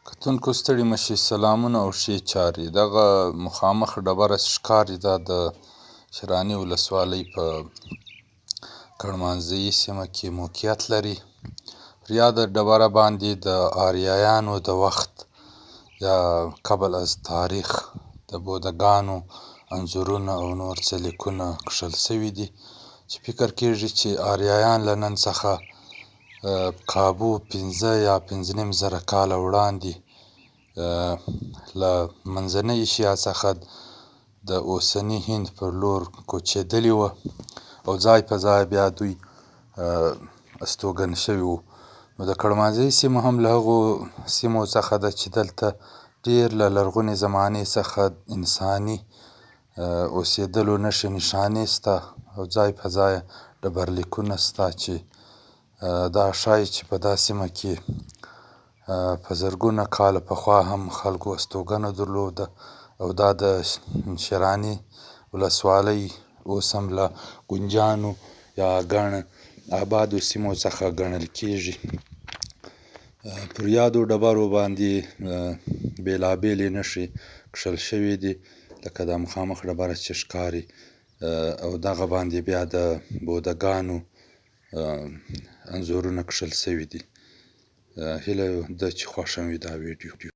کتونکو ستړي مشي، سلامونه او ښې چارې. دغه مخامخ ډبره چې ښکاري، دا د شیراني ولسوالۍ په کړمانزهيي سیمه کې موقعیت لري. پر یاده ډبره باندې د آریایانو د وخت یا قبل از تاریخ د بوداګانو انځورونه او نور څه لیکونه کښل شوي دي، چې فکر کېږي چې آریایان له نن څخه کابو 5 یا 5.5 زره کاله وړاندې له منځنۍ ایشیا څخه د اوسني هند پر لور کوچېدلي وه او ځای په ځای بیا دوی استوګن شوي وو. نو د کړمانزۍ سیمه هم له هغو سیمو څخه ده چې دلته ډېر له لرغونې زمانې څخه انساني اوسېدلو نښې نښانې شته او ځای په ځای ډبرلیکونه شته، چې دا ښایي چې په دا سیمه کې په زرګونه کاله پخوا هم خلکو استوګنه درلوده. او دا د شیراني ولسوالۍ اوس هم له ګنجانو یا ګڼ آبادو سیمو څخه ګڼل کېږي. پر یادو ډبرو باندې بېلابېلې نښې کښل شوې دي، لکه دا مخامخ ډبره چې ښکاري او دغه باندې بیا د بوداګانو انځورونه کښل شوي دي. هیله ده چې خوښه مو وي دا ویډیو.